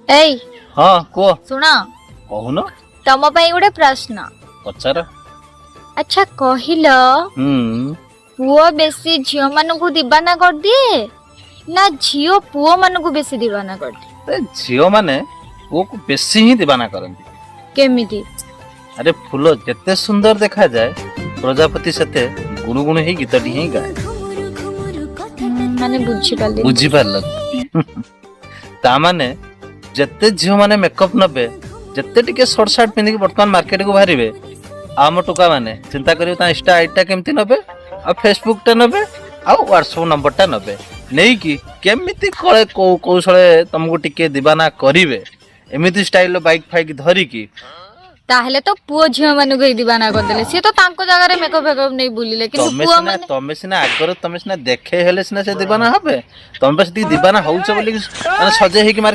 ଏଇ। ହଁ, କୁହ। ଶୁଣ। କହୁନ। ତମ ପାଇଁ ଗୋଟେ ପ୍ରଶ୍ନ। ପଚାର। ଆଚ୍ଛା କହିଲ, ପୁଅ ବେଶୀ ଝିଅ ମାନଙ୍କୁ ଦିବାନା କରିଦିଏ ନା ଝିଅ ପୁଅ ମାନଙ୍କୁ ବେଶୀ ଦିବାନା କରିଦିଏ? ଏ ଝିଅ ମାନେ ପୁଅକୁ ବେଶୀ ହିଁ ଦିବାନା କରନ୍ତି। କେମିତି? ଆରେ, ଫୁଲ ଯେତେ ସୁନ୍ଦର ଦେଖାଯାଏ, ପ୍ରଜାପତି ସେତେ ଗୁଣୁଗୁଣୁ ହେଇ ଗୀତଟି ହିଁ ଗାଏ। ମାନେ ବୁଝିପାରିଲି। ବୁଝିପାରିଲ? ତା ମାନେ ଯେତେ ଝିଅ ମାନେ ମେକଅପ୍ ନେବେ, ଯେତେ ଟିକେ ସର୍ଟ ସାର୍ଟ ପିନ୍ଧିକି ବର୍ତ୍ତମାନ ମାର୍କେଟକୁ ବାହାରିବେ, ଆମ ଟୋକା ମାନେ ଚିନ୍ତା କରିବେ ତା ଇନଷ୍ଟା ଆଇଡିଟା କେମିତି ନେବେ, ଆଉ ଫେସବୁକଟା ନେବେ, ଆଉ ହ୍ୱାଟ୍ସଆପ୍ ନମ୍ବରଟା ନେବେ। ନେଇକି କେମିତି କଳେ କୋଉ କୌଶଳେ ତମକୁ ଟିକେ ଦିବାନା କରିବେ, ଏମିତି ଷ୍ଟାଇଲର ବାଇକ୍ ଫାଇକ୍ ଧରିକି। ତାହେଲେ ତ ପୁଅ ଝିଅ ମାନଙ୍କୁ ହିଁ ଦିବାନା କରିଦେଲେ। ସିଏ ତ ତାଙ୍କ ଜାଗାରେ ମେକଅପ୍ ଫେକଅପ୍ ନେଇ ବୁଲିଲେ, କିନ୍ତୁ ତମେ ପୁଅ ସିନା ମାନେ ତମେ ସିନା ଆଗରେ, ତମେ ସିନା ଦେଖେଇ ହେଲେ ସିନା ସେ ଦିବାନା ହେବେ। ତମେ ବା ସେତିକି ଦିବାନା ହଉଛ ବୋଲି ମାନେ ସଜେଇ ହେଇକି ମାର୍କେଟ